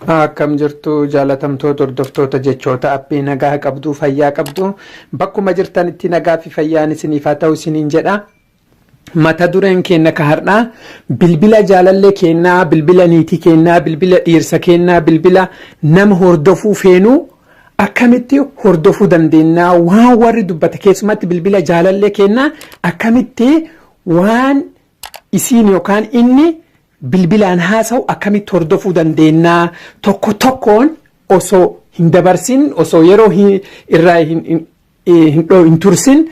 Akkam jirtu jaalatamtoota hordoftoota jechoota appii, nagaa qabdu, fayyaa qabdu, bakkuma jirtanitti nagaa fi fayyaan isiniif haa ta'u isiniin jedha. Mata dureen keenya ka har'aa bilbila jaalallee keenyaa, bilbila niitii keenyaa, bilbila dhiirsa keenyaa, bilbila nama hordofuu feenuu akkamitti hordofuu dandeenya, waan warri dubbate, keessumatti bilbila jaalallee keenyaa akkamitti waan isiin yookaan inni bilbilaan haasa'u akkamitti hordofuu dandeenya, tokko tokkoon osoo hin dabarsin, osoo yeroo irraa hin tursin,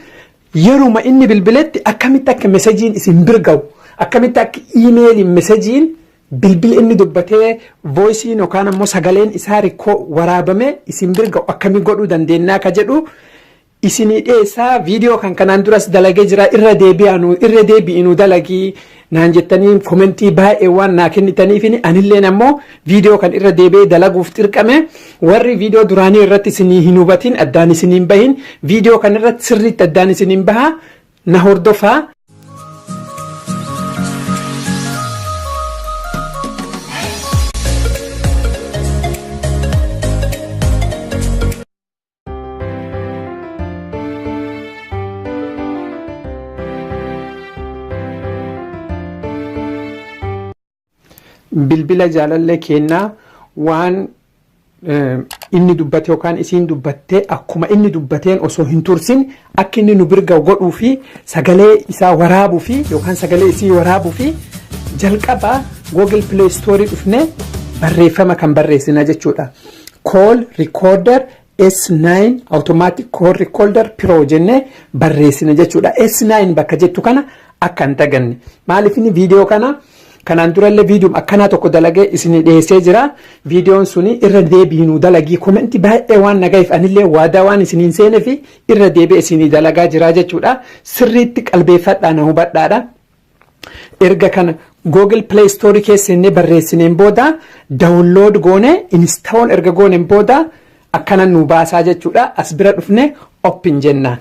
yeruma inni bilbiletti akkamitti akka messagiin isin birga'u, akkamitti akka emailiin messagiin bilbila inni dubbatee voiceiin yookaan ammoo sagaleen isaa rikkoo waraabame isin birga'u akkamii godhuu dandeenyaa ka jedhu isinii dhiyeessaa. Viidiyoo kan kanaan duras dalagee jira. Irra deebi'anu, irra deebi'inu dalagii naan jettanii commentii baay'ee waan naa kennitaniif, anilleen ammoo viidiyoo kan irra deebi'ee dalaguuf dirqame. Warri viidiyoo duraanii irratti isinii hin hubatin, addaan isiniin bahin, viidiyoo kan irratti sirriitti addaan isiniin baha, na hordofaa. Bilbila jaalallee kennaa waan inni dubbate yookaan isiin dubbattee akkuma inni dubbateen osoo hin tursin akka inni nu birga godhuu fi sagalee isaa waraabuu fi yookaan sagalee isii waraabuu fi jalqaba Google Play Store dhufnee barreeffama kan barreessina jechuudha. Call Recorder S9 Automatic Call Recorder Pro jennee barreessina jechuudha. S9 bakka jettu kana akka hin daganne. Maaliif? Inni viidiyoo kana kanaan durallee viidiyoon akkanaa tokko dalagee isin dhiyeessee jira. Viidiyoon suni irra deebiinuu dalagii commentii baay'ee waan nagayeef, anillee waadaa waan isiniin seenee fi irra deebi'ee isinii dalagaa jira jechuudha. Sirriitti qalbeeffadhaa, na hubadhaadha. Erga kana Google Play Store keessa inni barreessineen booda download goone, install erga gooneen booda akkana nu baasaa jechuudha. As bira dhufne open jennaan.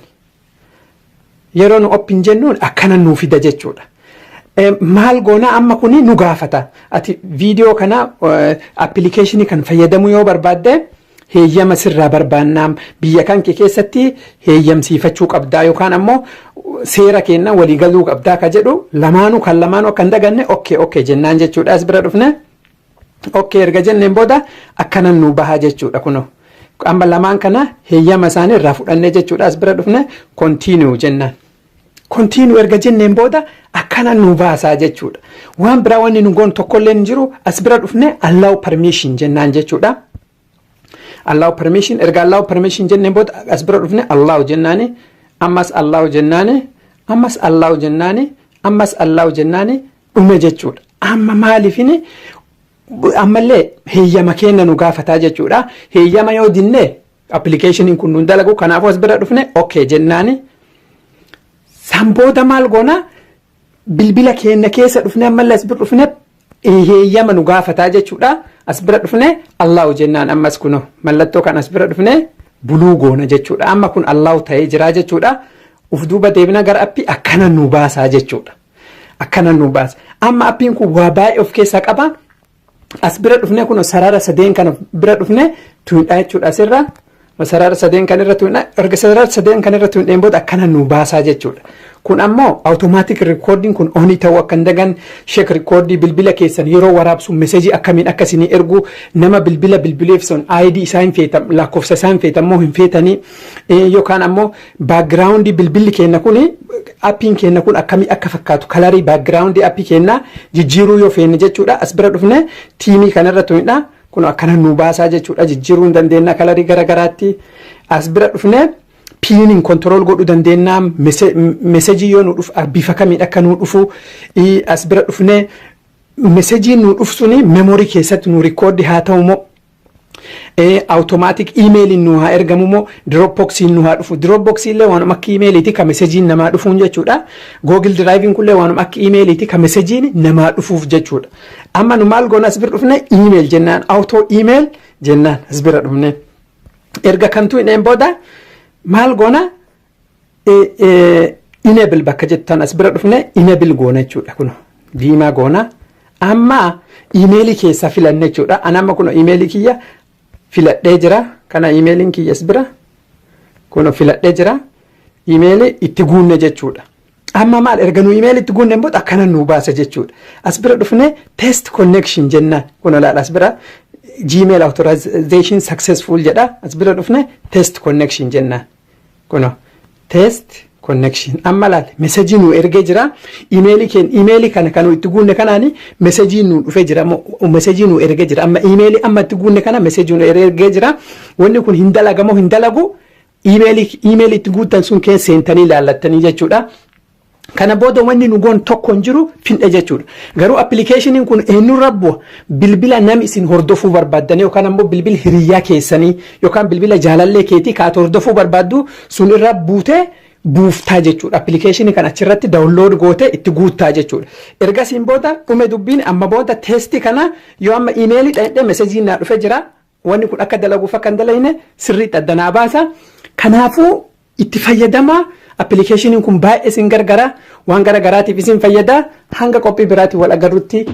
Yeroo nu open jennuun akkana nu fida jechuudha. Maal goona amma? Kuni nu gaafata. Ati viidiyoo kana, applicationii kan fayyadamuu yoo barbaadde, heeyyama sirraa barbaannaa, biyya kan kee keessatti heeyyamsiifachuu qabdaa yookaan ammoo seera kenna waliigaluu qabdaa ka jedhu, lamaanuu kan lamaanuu akka hin daganne, okay jennaan jechuudha. As bira dhufne okay erga jenneen booda akkana nu bahaa jechuudha. Kunoo amma lamaan kana heeyyama isaanii irraa fudhannee jechuudha. As bira dhufne continue jennaan. Continue erga jenneen booda akkana nu baasaa jechuudha. Waan biraa wanni nu goonu tokkollee hin jiru. As bira dhufne allow permission jennaan jechuudha. Allow permission, erga allow permission jenneen booda as bira dhufne allow jennaani, ammas allow jennaani, ammas allow jennaani, ammas allow jennaani, dhume jechuudha. Amma maaliifini ammallee heeyyama kenna nu gaafataa jechuudha. Heeyyama yoo dinne applicationiin kun nun dalagu. Kanaafuu as bira dhufne okay jennaani. San booda maal goona? Bilbila keenya keessa dhufne ammallee as bira dhufne heeyyama nu gaafataa jechuudha. As bira dhufne allow jennaan. Ammas kuno mallattoo kan as bira dhufne blue goona jechuudha. Amma kun allow ta'ee jira jechuudha. Uf duuba deebina gara appii, akkana nu baasaa jechuudha. Akkana nu baasa. Amma appiin kun waa baay'ee of keessaa qaba. As bira dhufne kun sarara sadeen kana bira dhufne tuqnaa jechuudha asirra. Sarara sadeen kan irra tuqna. Erga sarara sadeen kan irra tuqneen booda akkana nu baasaa jechuudha. Kun ammoo automatic recording kun onii ta'uu akka hin dagan, shake recordii bilbila keessan yeroo waraabsu messageii akkamiin akka isinii ergu, nama bilbila bilbileef sun ID isaa hin feetan, lakkoofsa isaa hin feetan moo hin feetanii, yookaan ammoo backgroundii bilbilli keenya kun, appiin keenya kun akkamii akka fakkaatu, colorii backgroundii appii keenyaa jijjiiruu yoo feene jechuudha. As bira dhufne themeii kanarra tuqna. Kun akkana nu baasaa jechuudha. Jijjiiruu hin dandeenya colorii garagaraatti. As bira dhufne piniin control godhuu dandeenya. Messageii yoo nu dhufu bifa kamiin akka nu dhufu, as bira dhufne messageiin nu dhufu suni memory keessatti nu record haa ta'u moo automatic emailiin nu haa ergamu moo Dropboxiin nu haa dhufu. Dropboxii illee waanuma akka emailiiti ka messageiin namaa dhufuun jechuudha. Google Driveiin kunillee waanuma akka emailiiti ka messageiin namaa dhufuuf jechuudha. Amma nu maal goona? As bira dhufne email jennaan, auto email jennaan as bira dhufne. Erga kantuu hin booda maal goona? Enable bakka jettan as bira dhufne enable goona jechuudha. Kun diimaa goona. Amma iimeelii keessaa filanne jechuudha. Ani amma kun iimeelii kiyya filadhee jira. Kana iimeeliin kiyyas bira kun filadhee jira. Iimeelii itti guunne jechuudha. Amma maal, erga nu iimeelii itti guunne booda akkana nu baasa jechuudha. As bira dhufne test connection jennaan, kun ilaala, as bira Gmail authorization successful jedha. As bira dhufne test connection jennaan. Kuno test connection, amma laal, message nu ergee jira. Iimeelii keenya, iimeelii kana kan itti guunne kanaani message nu dhufee jira, message nu ergee jira. Amma iimeelii amma itti guunne kana message nu ergee jira. Wanni kun hin dalagamoo hin dalagu, iimeelii itti guuttan sun keessa seentanii ilaallattanii jechuudha. Kana booda wanni nu goon tokko hin jiru, finne jechuudha. Garuu appilikeeshiniin kun eenyurra bu'a? Bilbila namni isin hordofuu barbaaddanii yookaan ammoo bilbila hiriyyaa keessanii yookaan bilbila jaalallee keetii kaata hordofuu barbaaddu sun irra buutee buuftaa jechuudha. Appilikeeshinii kan achirratti download goote itti guuttaa jechuudha. Ergasiin booda dhume dubbiin. Amma booda test kana yoo amma iimeelii dhahee messageiin naa dhufe jira. Wanni kun akka dalaguuf akka hin dalagne sirriitti addanaa baasa. Kanaafuu itti fayyadamaa. Appilikeeshiniin kun baay'ee isin gargara, waan gara garaatiif isin fayyada. Hanga qophii biraatiin wal agarrutti.